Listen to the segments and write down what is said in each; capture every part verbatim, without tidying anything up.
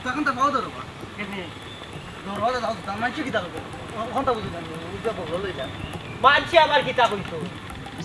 তখন তো পাও ধরো বা। কেনে? ধরো বা, দাও, দাও, মানষে কিতা কইবো? অখন তো বুঝি না, বুঝতে বগল লই যা। মানষে আবার কিতা কইতো?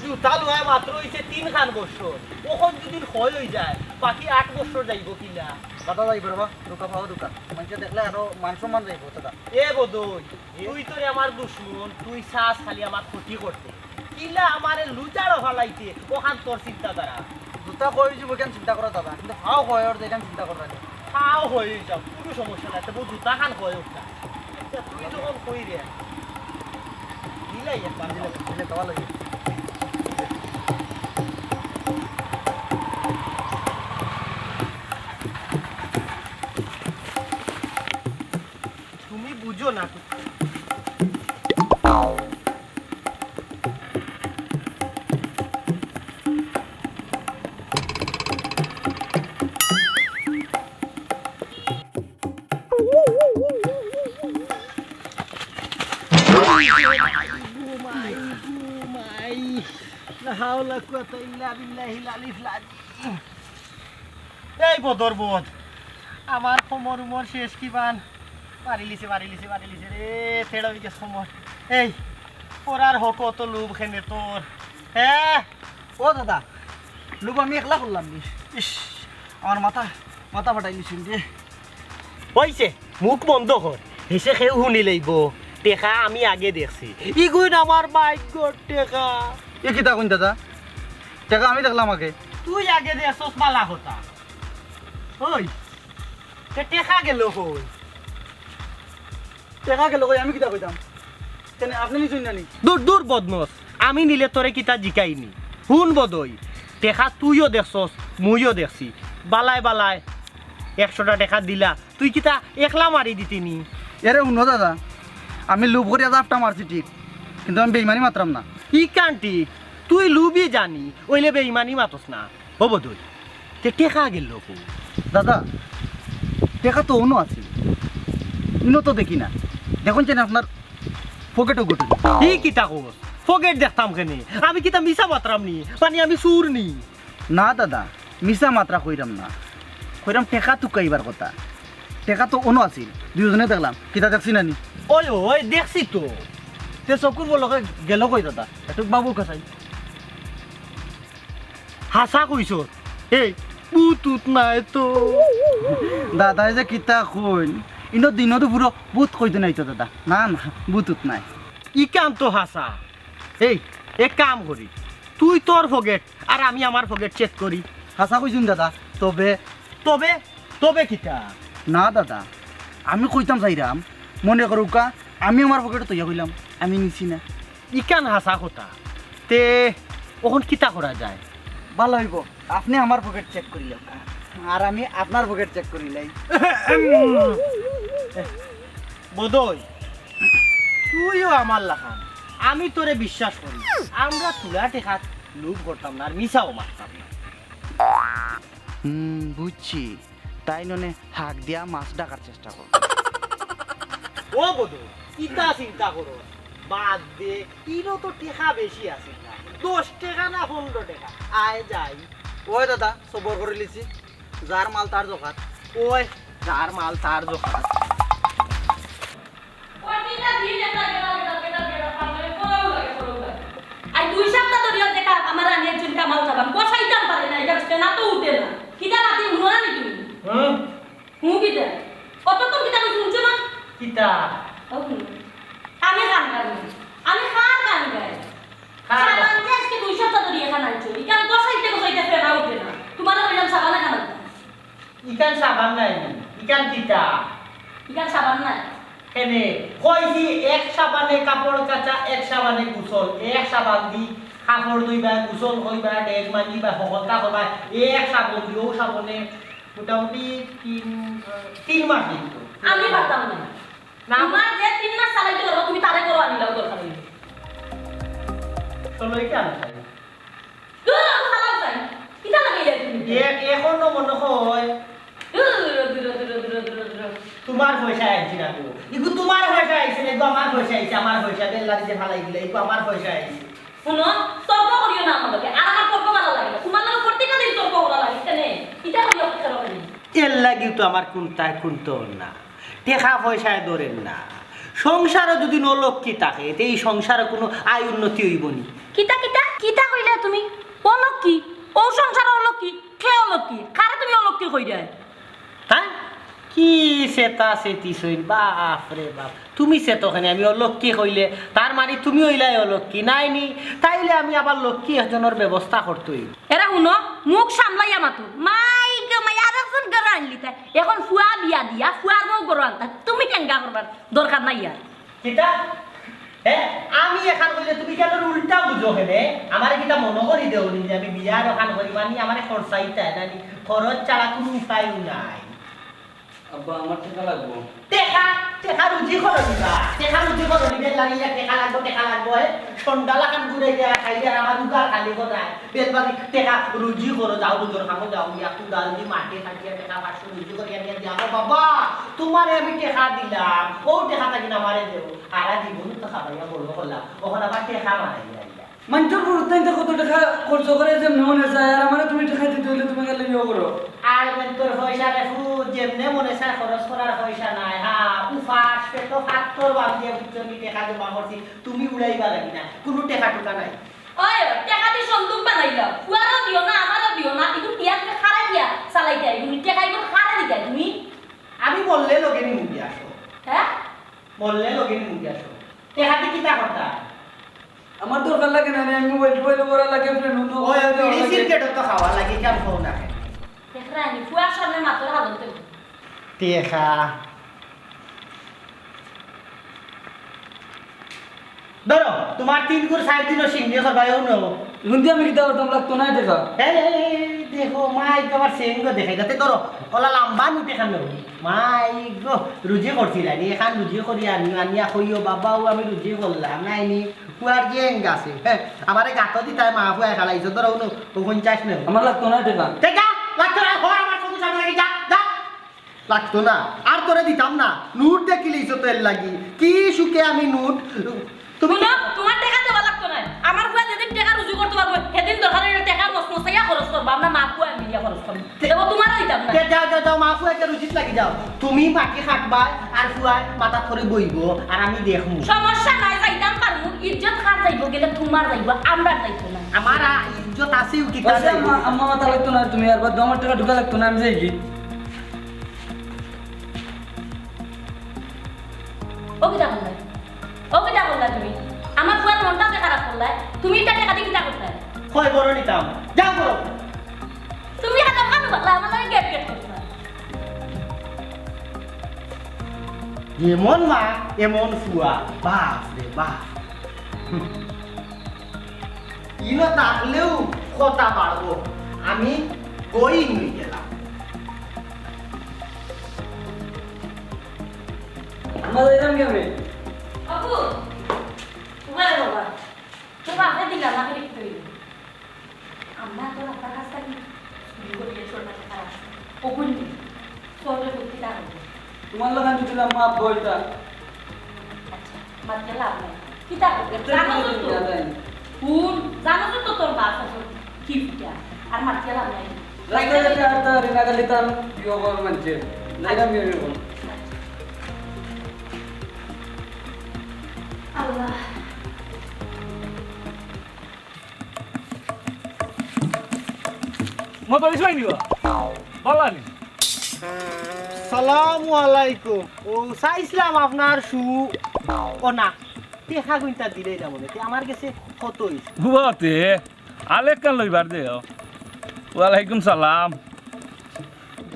জুতা লওয়া মাত্র অইছে তিনখান বছর, অখন যদি ক্ষয় অই যায়, বাকি আট বছর যাইবো কিলা? দাদা যাইবো রে বা, দুকা পাও দুকা। মানষে দেখলে আরো মান সম্মান যাইবো দাদা। এ বদই, তুই তো রে আমার দুশমন, তুই চাস খালি আমার ক্ষতি করতে। কিলা আমারে লুজারো ফালাইতে, অখান তোর চিন্তাধারা। জুতা ক্ষয় অই যাইবো, কেন চিন্তা করো দাদা? কিন্তু পাও ক্ষয় অর যে, কেন চিন্তা করো না? পাও ক্ষয় অই যাউক, কুনু সমস্যা নাই, তবু জুতাখান ক্ষয় অউক না। আচ্ছা, তুই যখন কই রে, দিলাই একবার। দিলে, দিলে তো ভালো অইবো। তুমি বুঝো না কিছু। লা হাওলা কুওয়াতা ইল্লা বিল্লাহিল আলিয়্যিল আযীম। এই বদর বদ, আমার কোমর উমর শেষ কিবান। মারিলিছে, মারিলিছে, মারিলিছে রে, তেড়া অই গেছে কোমর। এই, ওরার হক অত লোভ কেনে তোর? হ্যাঁ? ও দাদা, লোভ আমি একলা করলাম নি। ইস, আমার মাথা, মাথা ফাটাই নিছইন রে। অইছে, মুখ বন্ধ কর। হেষে কেউ হুনিলাইবো। টেকা আমি আগে দেখছি। ইগুইন আমার ভাগ্যর টেকা। ই কিতা কইন দাদা? টেকা আমি দেখলাম আগে। তুই আগে দেখছস বালা কথা। ওই, তে টেকা গেল কই? টেকা গেল কই? আমি কিতা কইতাম? কেনে, আপনে নিছইন না নি? দূর, দূর বদমাস। আমি নিলে তোরে কিতা জিকাইনি? হুন বদই, টেকা তুইও দেখছস, মুইও দেখছি। বালায় বালায় একশোটা টেকা দিলা, তুই কিতা একলা মারি দিতে নি? এরে হুনো দাদা, আমি লোভ করিয়া জাপটা মারছি ঠিক, কিন্তু আমি বেইমানি মাতরাম না। ইখান ঠিক, তুই লোভী জানি, অইলে বেইমানি মাতস না। ও বদই, তে টেকা গেল কই? দাদা, টেকা তো অনো আছিল, ইনো তো দেখি না। দেখইন চাইন আপনার পকেটো গটে। ই কিতা কস? পকেট দেখতাম কেনে? আমি কিতা মিছা মাতরাম নি? মানে আমি চুর নি? না দাদা, মিছা মাতরা কইরাম না, কইরাম টেকা তুকাইবার কথা। টেকা তো অনো আছিল, দুইওজনে দেখলাম। কিতা দেখছি না নি? ওই, ওই, দেখছি তো। তে চকুর পলকে গেল কই দাদা? একটু বাবু কাছাই। হাছা কইছস? এই, ভূত উত নাই তো? দাদায় যে কিতা কইন, ইনো দিনো দুপুরো ভূত কইতে নাই তো দাদা। না, না, ভূত উত নাই। ইখান তো হাছা। এই, এক কাম করি, তুই তোর পকেট আর আমি আমার পকেট চেক করি। হাছা কইছইন দাদা, তবে তবে, তবে কিতা? না দাদা, আমি কইতাম চাইরাম, মনে করউক্কা, আমি আমার পকেটো থইয়া কইলাম, আমি নিছি না। ইখান হাছা কথা। তে, অখন কিতা করা যায়? ভালা অইবো, আপনে আমার পকেট চেক করিলাউক্কা, আর আমি আপনার পকেট চেক করিলাই। বদই, তুইও আমার লাখান, আমি তোরে বিশ্বাস করি। আমরা তুলা টেকাত লোভ করতাম না, আর মিছাও মাততাম না। হুম, বুঝছি। তাইন অনে হাক দিয়া মাছ ডাকার চেষ্টা করো। ও বদু, ইতা চিন্তা করো, বাদ দে, ইনো তো টেকা বেশি আছে না, দশ টেকা না পনরো টেকা। আয় যাই। ওই দাদা, সবর করিলিছি, যার মাল তার জকাত। ওই, যার মাল তার জকাত। প্রতিটা দিন একটা গেটা, গেটা, গেটা, গেটা, পাল্লায় পড়াও লাগে, পড়াও লাগে। আর দুই সপ্তাহ ধরিয়া দেখা আমার রানী একজন কামাল সাবান বসাইতাম পারে না, এটা উঠে না তো উঠে না। কিতা মাতি হুনো না নি তুমি? হুম? হুম কিতা? কতক্ষণ কিতা কই শুনছো না? কিতা? ও হুনো। আমি গান গাই। আমি কার গান গাই? কার গান? সাবান যে আজকে দুই সপ্তাহ ধরিয়া এখানে আনছো। ইখান বসাইতে বসাইতে ফেরা উঠে না। তোমার কইলাম সাবান এখানে আনতে। ইখান সাবান নায় নি, ইখান কিতা? ইখান সাবান নায়। কেনে? কইছি এক সাবানে কাপড় কাচা, এক সাবানে গোসল, এক সাবান দি কাপড় ধুইবা, গোসল করবা, ড্রেস মাজিবা, হকলতা করবা, এক সাবান দি, অউ সাবানে মোটামুটি তিন, তিন মাস দিত। আমি পারতাম না। না। তোমার যে তিন মাস চালাইতে পারবো, তুমি তারে করো, আনিলাও দরকার হইলে। চলো, ইখান চাই। দূর, আমি ফালাও যাই। কিতা লাগাইলে তুমি? এ-, এখনো মনে হয়। দূর, দূর, দূর। তোমার পয়সা আইছে না গো। ইগু তোমার পয়সা আইছে না, ইগু আমার পয়সা আইছে, আমার পয়সা। বেল্লা দিয়ে ফালাই দিলে, ইগু আমার পয়সা আইছে। শুনো, তর্ক করিও না আমার লগে। আর আমার তর্ক ভালা লাগে না। তোমার লগে প্রত্যেকটা দিন তর্ক করা লাগে। কেনে? ইটা করিও, ইটা করিও। এর লাগিউ তো আমার কুন্তায় কুন্তা অর না, টেকা পয়সায় ধরের না। সংসারো যুদি অলক্ষ্মী থাকে, তে ই সংসারো কুনু আয় উন্নতি অইবো নি? কিতা, কিতা, কিতা কইলা তুমি? অলক্ষ্মী? অউ সংসারো অলক্ষ্মী? কে অলক্ষ্মী? কারে তুমি অলক্ষ্মী কইরায়? হ্যাঁ? কি চেতা চেতিছইন, বাফ রে বাফ। তুমি চেতো কেনে আমি অলক্ষ্মী কইলে? তার মানি তুমি অইলায় অলক্ষ্মী, নায় নি? তাইলে আমি আবার লক্ষ্মী একজনর ব্যবস্থা করতে অইবো। এরে হুনো, মুখ সামলাইয়া মাতো। মাই গো মাই, আরেকজন ঘরো আনলিতায়। অখন ফুয়া বিয়া দিয়া, ফুয়ার বউ ঘরো আনতায়। তুমি কেঙ্গা করবার দরকার নাই আর। কিতা? হে? আমি এখান কইলে তুমি কেনে উল্টা বুঝো কেনে? আমারে কিতা মনো করি দেও নি যে আমি বিয়ার অখান করি, মানি আমারে খরচাইতায় নানি? খরচ ছাড়া কুনু উপায়উ নাই। আব্বা, আমার টেকা লাগবো। টেকা? টেকা রুজি করো দিবা। টেকা রুজি করো দিবা, লাগিয়া টেকা লাগবো, টেকা লাগবো, হে? সন্ধ্যা লাখান ঘুরে গিয়া খাইলে আর আমার উগার খালি কোথায়? বেলবাড়ি টেকা রুজি করো, যাও রুজর কামো যাও, গিয়া কুদাল দি মাটি কাটিয়া টেকা পাঁচশো রুজি করিয়া নিয়া দিয়া, ও বাবা, তুমারে আমি টেকা দিলাম, অউ টেকা থাকি আমারে দেও। হারা জীবন তো খাবাইয়া বড় করলাম, অখন আবার টেকা মারাইয়া আইলা। মানষর বুরুত তাইন্তে কত টেকা খরচ করে যেমনে মনে চায়, আর আমারে তুমি টেকা দিতে অইলে তুমি গেলে ইয়ে করো। আর বেন্তর পয়সা রে ফুত, যেমনে মনে চায় খরচ করার পয়সা নাই, হ্যাঁ, উপাস পেটো ফাত্তর বান্ধিয়া বুঝছো নি টেকা জমা করছি, তুমি উড়াইবা লাগি না, কুনু টেকা টুকা নাই। ওই, টেকা দি সন্দুক বানাইলাও, ফুয়ারও দিও না, আমারও দিও না, ইগুন দিয়া তুমি খারাই দিয়া চালাইতায়, ইগুন টেকা ইগুন খারাই দিতায় তুমি। আমি মরলে লগে নিমু দিয়া আসো। হ্যাঁ? মরলে লগে নিমু দিয়া আসো। টেকা দি কিতা করতায়? আমার দরকার লাগে না, আমি মোবাইল টোবাইল করা লাগে, ফ্রেন্ড অন্য ওই, ওই, বিড়ি সিগারেট তো খাওয়া লাগে, কেন খাও না? দেখরায়নি, ফুয়ার সামনে মাতর হালত দেখো। টেকা। ধরো, তুমার তিন গুর চাইর দিনও সিংহে করবায়, অউ নেও। ইগুন দি আমি কিতা করতাম, লাগতো না টেকা। এই, এই, এই, এই, দেখো, মাই গো, আমার সিংহ দেখাই যাতে, ধরো, অলা লাম্বা নুট এখান নেও। মাই গো, রুজি করছিলায় নি, এখান রুজি করি আনি, আনিয়া কইও, বাবা, অউ আমি রুজি করলাম, নায় নি? ফুয়ার যে এঙ্গ আছে, হ্যাঁ, আমারে গাতো দিতায়, মা ফুয়ায় খালাইছো, ধরো, উনো, ও পঞ্চাশ নেও। আমার লাগতো না টেকা। তে যা, লাগতো না, হর আমার চকুর সামনে থাকি যা, যা। লাগতো না, আর তোরে দিতাম না, নুট দেখিলিছো তো এর লাগি। কি সুখে আমি নুট, তুমি হুনো, তুমার টেকা দেওয়া লাগতো নায়। আমার ফুয়া যেদিন টেকা রুজি করতে পারবো, সেদিন দরকার অইলে টেকা মসমসাইয়া খরচ করবো, আমরা মা ফুয়া মিলিয়া খরচ করবো। দেখো, তুমারও দিতাম না। তে যাও, যাও, যাও, মা ফুয়া একটা রুজিত লাগি যাও। তুমি মাটি কাটবায় আর ফুয়ায় মাথাত করি বইবো, আর আমি দেখমু। সমস্যা নাই, যাইতাম পারমু। ইজ্জত কার যাইবো, গেলে তুমার যাইবো, আমরার যাইতো না। আমার আ-, ইজ্জত আছে, উঠি আচ্ছা, আম্মা, আম্মা, মাথা লাগতো না, তুমি আর বাদ দেও, আমার টেকা টুকা লাগতো না, আমি যাইগি। ও কিতা করলায়? ও কিতা করলায় তুমি? আমার ফুয়ার মনটা যে খারাপ করলায়, তুমি ইতা টেকা দি কিতা করতায়? কয় বড় নিতাম, যাও করো। তুমি হাতে কানো বাকলা, আমার লগে গেট গেট করছো না। যেমন মা, এমন ফুয়া। বাফ রে বাফ। হুম। ইনো থাকলেউ কথা বাড়বো। আমি going অই গেলাম। আমরা যাইতাম কেমনে? বাবু, উবারে বাবা, তো বাপে দিলা না, কিতা অইলো? আমরা তো রাস্তার কাছ থাকি চুরি করিয়া চোর ডাকাত আছে। ওগুন নি। চোরে বুদ্ধি না হইবে। তুমার লাখান যদি মাফ অইতা। আচ্ছা, মাতিয়া লাভ নাই। কিতা করবে? এত জানো তো কিছু তো। জানাই। হুন, জানো তো তোর বাপ আছে। কি ফুটা? আর মাতিয়া লাভ নাই। রাস্তায় যাইতে আর তার রিনা গালি তার ইয়ে কর মানছে। যাইতাম ইয়ে কর। আল্লাহ। মতো ইসমাইল নিবা? বালা নি? সালামু আলাইকুম। ও, চাইছিলাম আপনার শু-, ও না, টেকা কুন্তা দিলেই না মনে, তে আমার গেছে কত অইছে? বুয়াতে, আলেক কান লইবার দেও। ওয়ালাইকুম সালাম।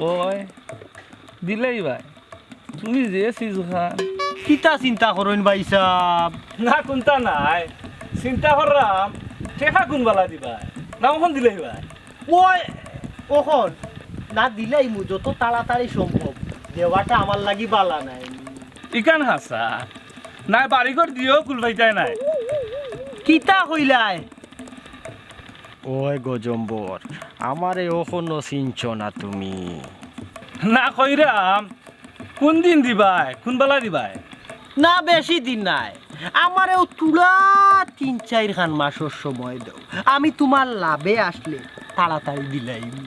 ওই, দিলেই ভাই। তুমি যে চিজ খান। কিতা চিন্তা করইন ভাই সাব? না, কুন্তা নাই। চিন্তা কররাম, টেকা কুন বালা দিবায়? না, অখন দিলেই ভাই। ওই, অখন না দিলেই মু যত তাড়াতাড়ি সম্ভব। দেওয়াটা আমার লাগি বালা নায়। ইখান হাছা। নাই, বাড়িঘর দিও কুল পাইতায় নায়। কিতা কইলায়? ওই গজম্বর, আমারে অখনো চিনছো না তুমি? না কইরাম, কুন দিন দিবায়, কুন বালা দিবায়? না, বেশি দিন নাই, আমারেও তুলা তিন চাইর খান মাসর সময় দেও, আমি তুমার লাভে আসলে তাড়াতাড়ি দিলাইমু।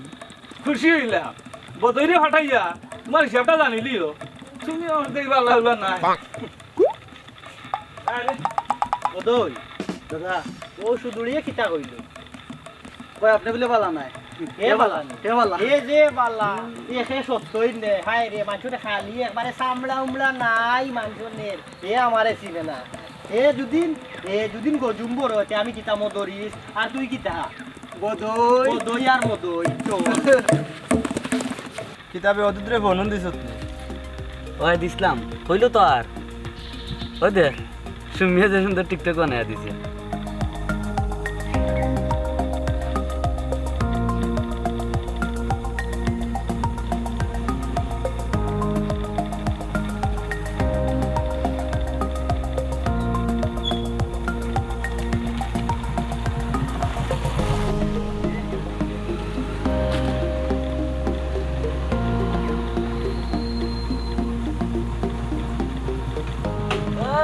খুশি অইলাম, বদইরে ফাটাইয়া তুমার হিসাবটা জানিলিও। তুমি আমার দেখি বালা উলা নাই। আরে, বদই, দাদা, অউ সুদুড়িয়ে কিতা কইলো? কয় আপনে বুলে বালা নায়। হে বালা নায়। হে বালা। হে যে বালা। এ হে সত্যই নে। হায় রে, মানষর খালি একবারে চামড়া উমড়া নাই মানষর নের। হে আমারে চিনে না। হে যুদিন, হে যুদিন গজুম বড় অইতে আমি কিতা মদরিছ, আর তুই কিতা? বদই। বদই আর মদই। চল। কিতাবে অদুদরে ফোন দিছত নি? ওই দিছলাম, কইলো তো আর। ওই দে, সুমিয়ে যে সুন্দর TikTok বানাইয়া দিছে।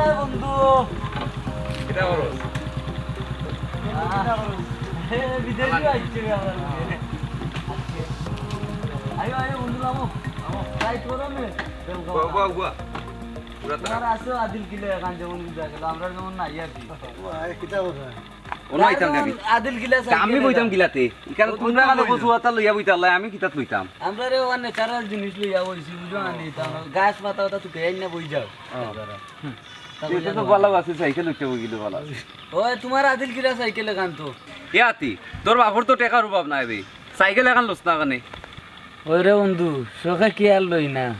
এই বন্ধু। কিতা করস? আহ, এ, বিদেশি আইছে রে আমার লগে। আইও, আইও বন্ধু, লামো। লামো। রাইট করো নে। Welcome। গুয়া, গুয়া, গুয়া। পুরা তারা। তোমার আছে আদিল কিলা এখান যেমন বুঝা গেল, আমরা যেমন নাই আর কি। ওই, কিতা কথা? অনো আইতাম না আমি। আদিল কিলা তা আমি সাইকেল বইতাম এটা। কিলাতে? ইখান ও, তুমরা খালি কইছো। কচু পাতা লইয়া বইতা আল্লাহ, আমি কিতাত লইতাম? আমরা রে ও natural জিনিস লইয়া বইছি, বুঝো না নি? তা আমরা গাছ পাতা ওটা তুকে আইন না বই যাও। ও। হুম। তা এটা বইয়া তো যাও। ভালা আছে, সাইকেল উঠতে বই গেলে ভালা আছে। ওই, তোমার আদিল কিলা সাইকেল এখান তো। এ আতি, তোর বাপর তো টেকার অভাব নাই বে। সাইকেল এখান লস না কেনে? ওই রে বন্ধু, শখে কি আর লই না?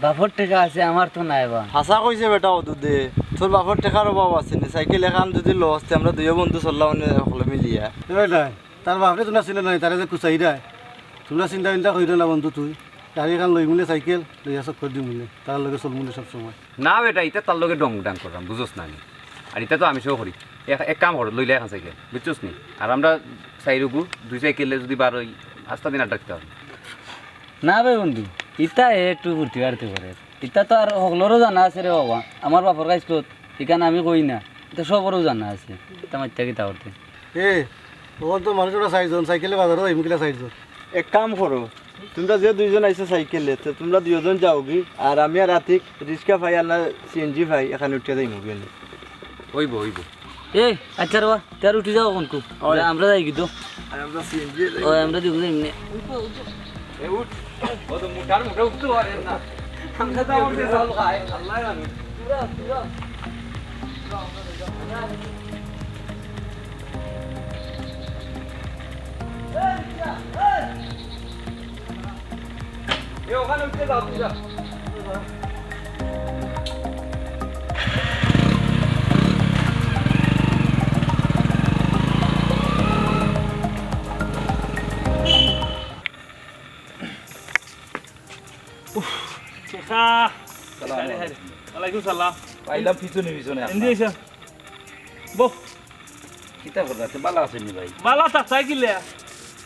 বাপর টেকা আছে, আমার তো নাই বা। হাছা কইছে বেটা অদুদে, তোর বাপর টেকার অভাব আছে নি, সাইকেল এখান যুদি লস, তে আমরা দুইও বন্ধু চললাম অনে হকলে মিলিয়া। এ বেটা, তার বাপরে তুমরা চিনো না নি, তারে যে কুচাইরায়। তুমরা চিন্তা-মিন্তা করিও না বন্ধু তুই। গাড়ি এখান লইমুনে সাইকেল, লইয়া চক্কর দিমুনে, তার লগে চলমুনে সব সময়। না বেটা, ইতা তার লগে ডং ডাং কররাম, বুঝোস না নি? আর ইতা তো আমি সহ করি। এক, এক কাম কর, লইলে এখান সাইকেল, বুঝছস নি? আর আমরা চাইরোগু দুই সাইকেলে যুদি বার অই, আস্তা দিন আড্ডা দিতাম। না বে বন্ধু, ইতা এ একটু ফুর্তি ফার্তি করে। ইতা তো আর হকলরও জানা আছে রে বাবা, আমার বাপর কাইছলত, ইখান আমি কই না, ইতা সবরও জানা আছে। ইতা মাইত্তা কিতা করতে? এ, অখন তো মানুষ আমরা চাইরজন, সাইকেলে বাজারো যাইমু কিলা চাইরজন? এক কাম করো, তুমরা যে দুইজন আইছো সাইকেলে, তে তুমরা দুইজন যাওগি, আর আমি আর আতিক রিক্সা পাই আর না সিএনজি পাই, এখান উঠিয়া যাইমু গি। অইবো, অইবো। এ, আচ্ছা রে বা, তে আর উঠি যাও অখনকু। অয়। আমরা যাইগি তো। আর আমরা সিএনজি যাই। অয়, আমরা দুইজন যাইমু নে। এ উঠ। ও তো মুটার মুটা উঠতে পারে না। আমরা তো আমাদের জল খাই, আল্লাহ জানে। এ, ওখানে উঠতে যাও, তুমি যাও। উফ, শেখা। সালাম আলাইকুম। ওয়ালাইকুম সালাম। পাইলাম পিছনে পিছনে এমনি আপনার। এসে। বহ। কিতা কথা আছে? বালা আছইন নি ভাই? বালা থাকতায় কিলা?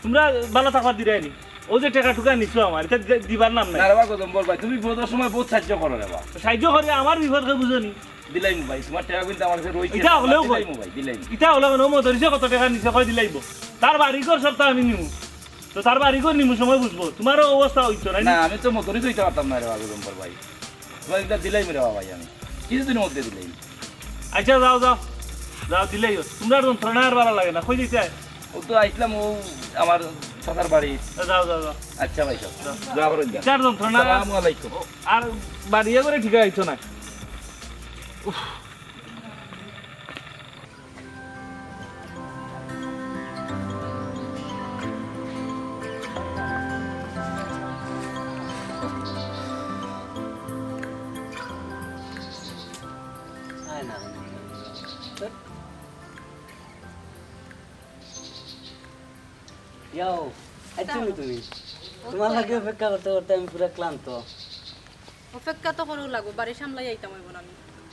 তুমরা বালা থাকবার দিরায় নি? অউ যে টেকা-টুকা নিছো আমার, ইতা দি-, দিবার নাম নাই। না রে বা গজম্বর ভাই, তুমি বিপদর সময় বউত সাইয্য করো রে বা। সাইয্য করি, আমার বিপদ কেউ বুঝো নি? দিলাইমু ভাই, তুমার টেকা কিন্তু আমার কাছে রইছে। ইতা অকলেও কয়। দিলাইমু ভাই, দিলাইমু। ইতা অকলেও কয়, ও মদরিছে কত টেকা নিছে কয় দিলাইবো। তার বাড়ি ঘর সবতা আমি নিমু। তো তার বাড়ি ঘর নিমু সময় বুঝবো। তুমারও অবস্থা অইতো নায় নি? না, আমি তো মদরিছ অইতাম পারতাম নায় রে বা গজম্বর ভাই। তুমার ইতা দিলাইমু রে বা ভাই আমি। কিছুদিনর মধ্যে দিলাইমু। আচ্ছা, যাও, যাও। যাও, দিলাইও। তুমরার যন্ত্রণা আর বালা লাগে না। কই যাইতায়? অউ তো আইছলাম, অউ আমার চাচার বাড়ি। যাও, যাও, যাও। আচ্ছা ভাই সাব, যাও। দোয়া করইন যা। ইতার যন্ত্রণা। আসসালামু আলাইকুম। আর বাড়িয়ে করে ঠিক আইতো না। উফ। আয় না। ইয়াও, আইছো নি তুমি? তোমার লাগি অপেক্ষা করতে করতে আমি পুরা ক্লান্ত। অপেক্ষা তো করাউ লাগবো, বাড়ি সামলাই আইতাম অইবো না নি?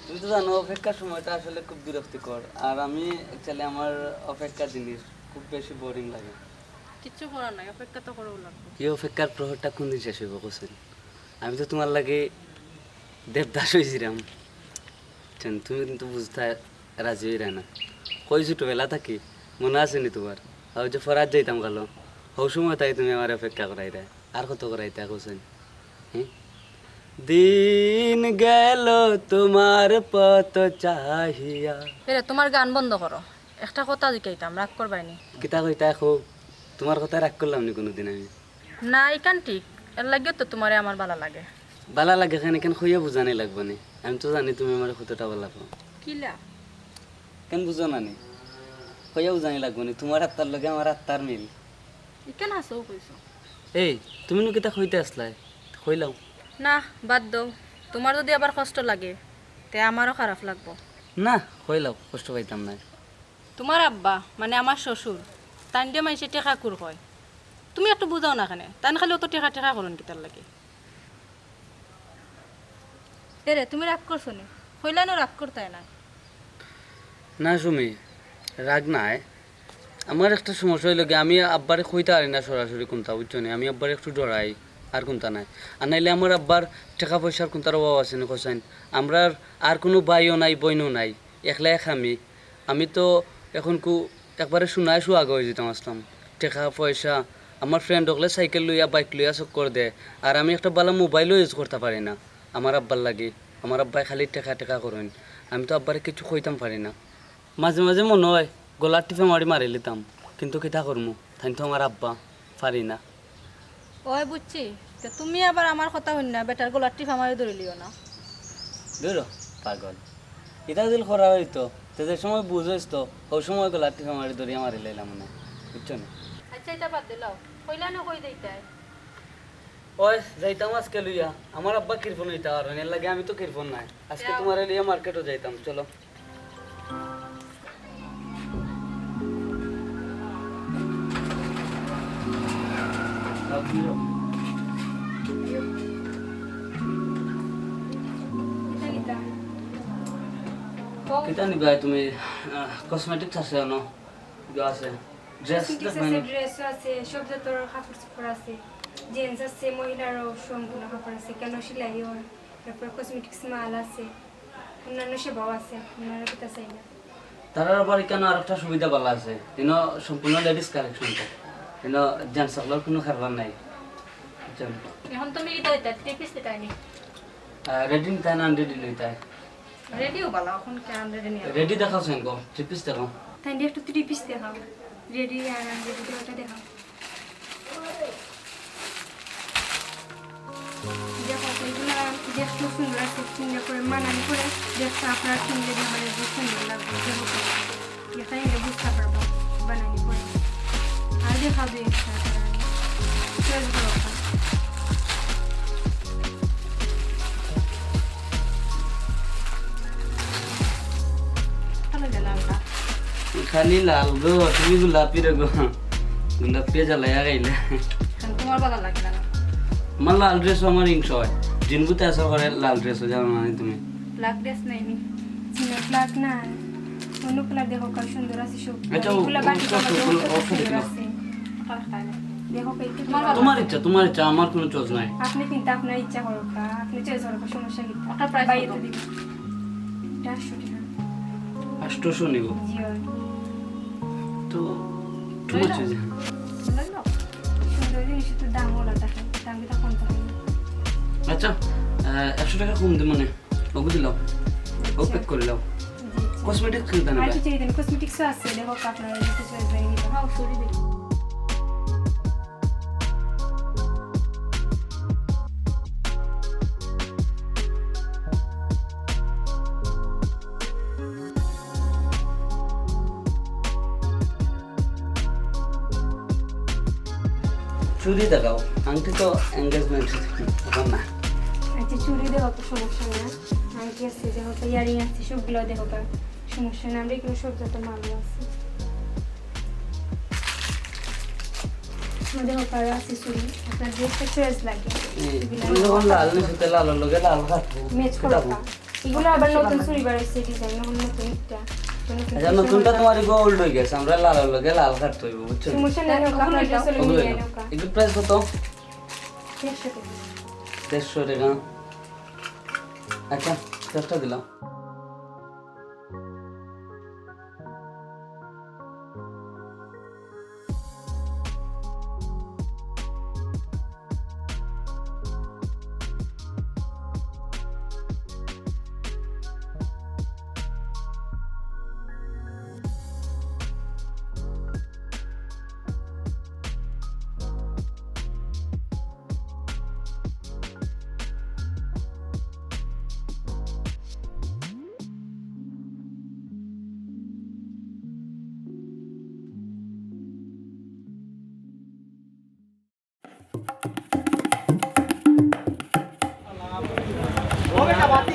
তুমি তো জানো অপেক্ষার সময়টা আসলে খুব বিরক্তিকর। আর আমি actually আমার অপেক্ষা জিনিস খুব বেশি boring লাগে। কিচ্ছু করার নাই, অপেক্ষা তো করাউ লাগবো। এই অপেক্ষার প্রহরটা কোন দিন শেষ অইবো কওছাইন? আমি তো তোমার লাগি দেবদাস অইছিলাম। জান, তুমি কিন্তু বুঝতায় রাজি অইরায় না। কই ছোটবেলা থাকি, মনো আছে নি তোমার? আর অউ যে ফরাত যাইতাম কালো, হউ সময় থাকি তুমি আমারে অপেক্ষা করাইরায়। আর কত করাইতা কওছাইন? হুম? দিন গেল তোমার পথ চাহিয়া। এরে, তুমার গান বন্ধ করো, একটা কথা জিকাইতাম, রাগ করবায়নি। কিতা কইতায় কও? তুমার কথায় রাগ করলাম নি কুনুদিন আমি? না, ইখান ঠিক, এরলাগিউ তো তুমারে আমার ভালা লাগে। ভালা লাগে কেনে, ইখান কইয়া বুঝানি লাগবো নি? আমি তো জানি তুমি আমারে কতটা ভালা পাও। কিলা? কেন বুঝো না নি? কইয়া বুঝানি লাগবো নি? তুমার আত্মার লগে আমার আত্মার মিল। ইখান হাছাউ কইছো। এই, তুমি নু কিতা কইতে আছলায়? কইলাও। না, বাদ দেও। তুমার যুদি আবার কষ্ট লাগে, তে আমারও খারাপ লাগবো। না, কইলাও, কষ্ট পাইতাম নায়। তুমার আব্বা, মানে আমার শ্বশুর, তাইনরে মাইনষে টেকাখুর কয়। তুমি একটু বুঝাও না কেনে, তাইন খালি অত টেকা টেকা করইন কিতার লাগি? এরে, তুমি রাগ করছো নি? কইলায় নু রাগ করতায় না। না সুমি, রাগ নায়। আমার একটা সমস্যা অইলো গি, আমি আব্বারে কইতা পারি না সরাসরি কুন্তা, বুঝছো নি? আমি আব্বারে একটু ডরাই, আর কুন্তা নায়। আর নাইলে আমার আব্বার টেকা পয়সার কুন্তার অভাব আছে নি কওছাইন? আমরার আর কুনু ভাইও নাই, বইনও নাই, একলা এক আমি। আমি তো অখনকু একবারে সোনায় সোহাগা অইযিতাম আছলাম। টেকা পয়সা, আমার friend অকলে সাইকেল লইয়া, বাইক লইয়া চক্কর দেয়, আর আমি একটা ভালা মোবাইলও use করতা পারি না আমার আব্বার লাগি। আমার আব্বায় খালি টেকা টেকা করইন, আমি তো আব্বারে কিচ্ছু কইতাম পারি না। মাঝে মাঝে মনো অয় গলাত টিপা মারি মারিলিতাম, কিন্তু কিতা করমু, তাইন তো আমার আব্বা, পারি না। ওই বুঝছি, তে তুমি আবার আমার কথা হুনিয়া বেটার গলাত টিপা মারি ধরিলিও না। দুরো, পাগল। ইতা দিল করা অইতো, তে যে সময় বুঝ অইতো, অউ সময় গলাত টিপা মারি ধরিয়া মারিলাইলাম অনে, বুঝছো নি? আচ্ছা, ইতা বাদ দিলাও, কইলা না কই যাইতায়? ওই, যাইতাম আজকে লইয়া, আমার আব্বা কৃপণ অইতা পারইন, এরলাগি আমি তো কৃপণ নায়। আজকে তুমারে লইয়া মার্কেটও যাইতাম, চলো। কিতা নিবায় তুমি? আহ, cosmetics আছে অনো? ইগু আছে। Dress cosmetics আছে, dress-ও আছে, সব জাতর কাপড় চোপড় আছে। Gents আছে, মহিলারও সম্পূর্ণ কাপড় আছে, কেন সেলাই অর। তারপর cosmetics মাল আছে, অন্যান্য সেবাও আছে, আপনারা কিতা চাইবা? তারার আবার ইখানো আরেকটা সুবিধা ভালা আছে, ইনো সম্পূর্ণ ladies collection তো, ইনো gents অকলর কুনু কারবার নাই। বুঝছইন? অখন তুমি ইতা ইতা three piece ইতা নি? আহ, ready নিতায় না unready লইতায়? Ready-ও ভালা, অখন কে unready নিয়া? Ready দেখাও সেন গো, three piece দেখাও। তাইন একটু three piece দেখাও, ready আর unready দুইটা দেখাও। দেখো, এগুলা দেখতেও সুন্দর আছে, সুন্দর করে মানানি করে দেখতে আপনারা কিনলে ব্যাপারে যে সুন্দর লাগবে, যে হোক, এখানে গেলে বুঝতে পারবো বানানি করে। আর দেখা দুই একটা করে আমি choice করো ওখানে। ভালো লাগে লালটা। খালি লাল গো, তুমি গোলাপি রে গো। গোলাপি জ্বালাইয়া খাইলে। কারণ তোমার ভালো লাগে না। আমার লাল dress আমার হিংসা অয়। জিনগুতে আসা করে লাল dress জানো না নি তুমি? Black dress নাই নি। জিনে black না। অন্য colour দেখো, কার সুন্দর আছে সব। আচ্ছা, ও, এগুলা ও, বাকি ও, colour ও, দেখো, ও, কত ও, সুন্দর ও, আছে। দেখো, কাই তোমার ভালো তোমার লাগে। ইচ্ছা, তোমার ইচ্ছা, আমার কোনো choice নাই। আপনি কিন্তু আপনার ইচ্ছা করো কা, আপনি choice করো কা, সমস্যা কি? ওটা price বাইরে কত? তো দিবি। এটা আটশো টাকা। আটশো নিব? জি, অয়। তো too much অই যায়। লইলো? সুন্দর জিনিসের তো দাম ওলা থাকে, দাম কিতা কম থাকে? আচ্ছা, আহ, একশো টাকা কম দে মানে। ওগু দিলাও। ও আচ্ছা। Pack করিলাও। জি, জি। Cosmetics কিনতা না আর ভাই? কিছু এই দিন cosmetics আছে, দেখো আপনারা যদি choice লাগে নিতে। হ্যাঁ, sorry দেখি। চুড়ি দেখাও, আংটি তো engagement এখন না। আচ্ছা, চুড়ি দেওয়া তো সমস্যা না, আংটি আছে, দেখো তো earring আছে, সবগুলো দেখো তো সমস্যা না, আমরা এগুলো সব যত মালও আছে। আমাদের offer আছে চুড়ি, আপনার যেটা choice লাগে। এই, এগুলো তুমি যখন লাল নিছো, তে লালর লগে লাল খাটবো। Match করো কিতা না? এগুলো আবার নতুন চুড়ি বার হইছে, design নতুন নতুন একটা। তো নতুন আচ্ছা, নতুন নতুনটা সময় তোমার এগুলো old হয়ে গেছে, আমরা লালর লগে লাল কাটতে হইব, বুঝছো? সমস্যা নাই, ওগুলো ওগুলো নিয়ে ওগুলো নিয়ে নেও। নেও। এগুলো price কত? দেড়শো টাকা। দেড়শো টাকা। আচ্ছা, দশটা দিলাম।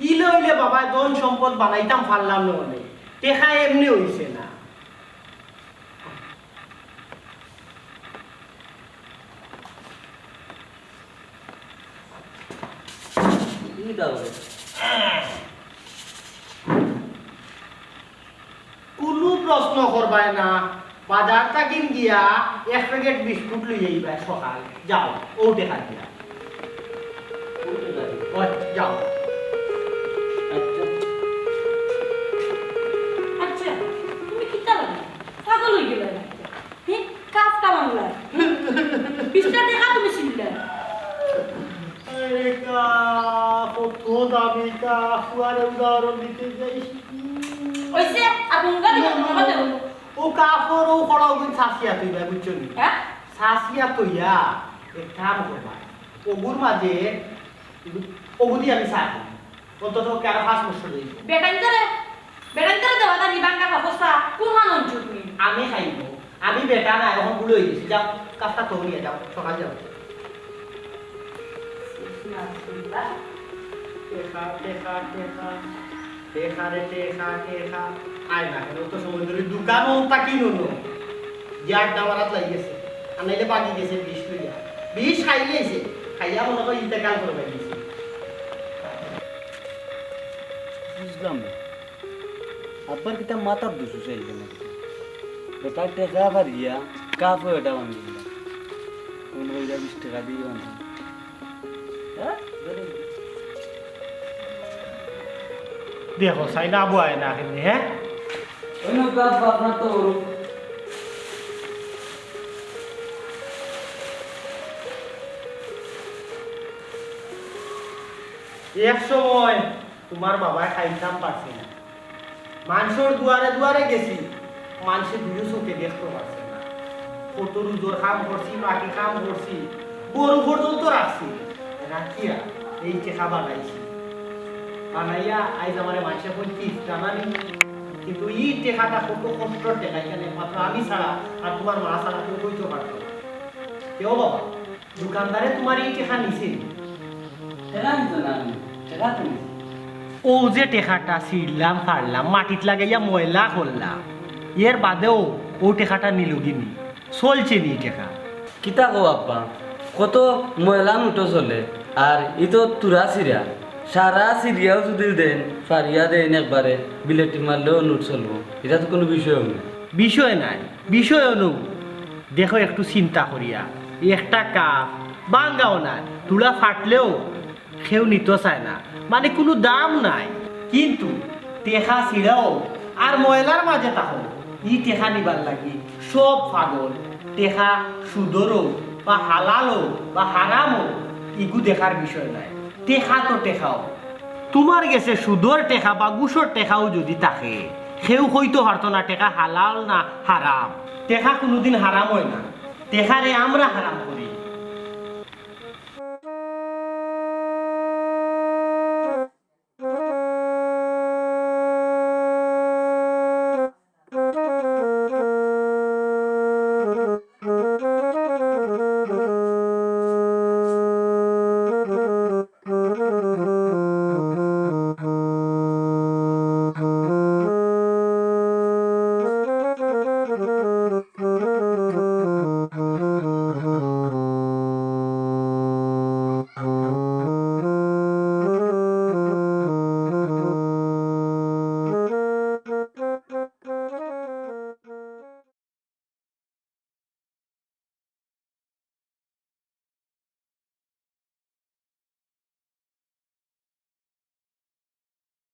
ইলে অইলে বাবা, ধন সম্পদ বানাইতাম পারলাম না অনে। টেকা এমনে অইছে না। কুনু প্রশ্ন করবায় না, বাজার থাকি গিয়া এক প্যাকেট বিস্কুট লই আইবায় সকাল। যাও, অউ টেকা দিয়া। অউ টেকা দিয়া। অয়, যাও। আচ্ছা। আচ্ছা, তুমি কিতা লাগে? পাগল অই গেলায় না? হি, কাফটা ভাঙলা। বিশটা টেকা তুমি ছিনলা। আরে কাফ, কত দামি কাফ, ফুয়ারে উদাহরণ দিতে যাই। অইছে, আর হুঙ্গা দিবা, হুঙ্গা দেবো। অউ কাফর অউ খড়া অগুন ছাছিয়া থইবা, বুঝছো নি? হ্যাঁ? ছাছিয়া থইয়া এক কাম করবা। অগুর মাঝে অগুদি আমি চা খাই। অন্তত কারো পাঁচ বছর অইছে। বেটাইন্তরে, বেটাইন্তরে দেওয়া দানি ভাঙ্গা কাফর চা, কুন মানুষ তুমি? আমি খাইমু। আমি বেটা না, অখন বুড়া অই গেছি। যাও, কাফটা থইয়া যাও, সকাল যাও। টেকা, টেকা, টেকা। টেকা রে, টেকা, টেকা। আয় না, অত সময় ধরি দোকানো থাকি নুনো। যে আড্ডা মারাত লাগি গেছে। আর নাইলে বাকি গেছে বিষ লইয়া। বিষ খাইলাইছে। খাইয়া মনে অয় ইন্তেকাল করবায় গেছে। বুঝলাম না। আব্বার কিতা মাথার দোষ অইছে না কিতা? বেটার টেকা পারিয়া কাফ অইয়া এটা ভাঙি দিলা। কোন অইলা বিশ টেকা দিয়া ভাঙি। হ্যাঁ? দেখো, সাইনা আবু আয় না কেনে, হ্যাঁ? ওই না, আপনার তো এক সময় তুমার বাবায় খাইতাম পারছে না। মানষর দুয়ারে দুয়ারে গেছি, মানষে দুইও চউখে দেখতো পারছে না। কত রুজর কাম করছি, বাকি কাম করছি, গরু পর্যন্ত রাখছি। রাখিয়া এই টেকা বানাইছি। বানাইয়া আইজ আমারে মানষে কইন কিফটা নানি। কিন্তু ই টেকাটা কত কষ্টর টেকা, ইখান একমাত্র আমি ছাড়া আর তুমার মা ছাড়া কেউ কইতো পারতো না। কেউ বাবা, দোকানদারে তুমার ই টেকা নিছে নি? টেকা নিতো না আমি, টেকা তো নিছে। অউ যে টেকাটা ছিড়লাম, ফাড়লাম, মাটিত লাগাইয়া ময়লা করলাম, এর বাদেও অউ টেকাটা নিলোগি নি? চলছে নি টেকা? কিতা কও আব্বা, কত ময়লা নোটও চলে, আর ই তো তুরা ছিড়া, সারা ছিড়িয়াও যদি দেইন, ফাড়িয়া দেইন একবারে, বিলেটি মারলেও নোট চলবো, ইটা তো কুনু বিষয়ও নায়। বিষয় নায়, বিষয় অনু। দেখো একটু চিন্তা করিয়া, একটা কাফ ভাঙ্গাও না, তুলা ফাটলেও কেউ নিতো চায় না, মানে কুনু দাম নাই। কিন্তু টেকা ছিড়াও আর ময়লার মাঝে থাকো, ই টেকা নিবার লাগি সব পাগল। টেকা সুদর অউক বা হালাল অউক বা হারাম অউক, ইগু দেখার বিষয় নায়। টেকা তো টেকাউ। তুমার গেছে সুদর টেকা বা ঘুষর টেকাও যদি থাকে, কেউ কইতো পারতো না টেকা হালাল না হারাম। টেকা কুনুদিন হারাম অয় না। টেকারে আমরা হারাম করি,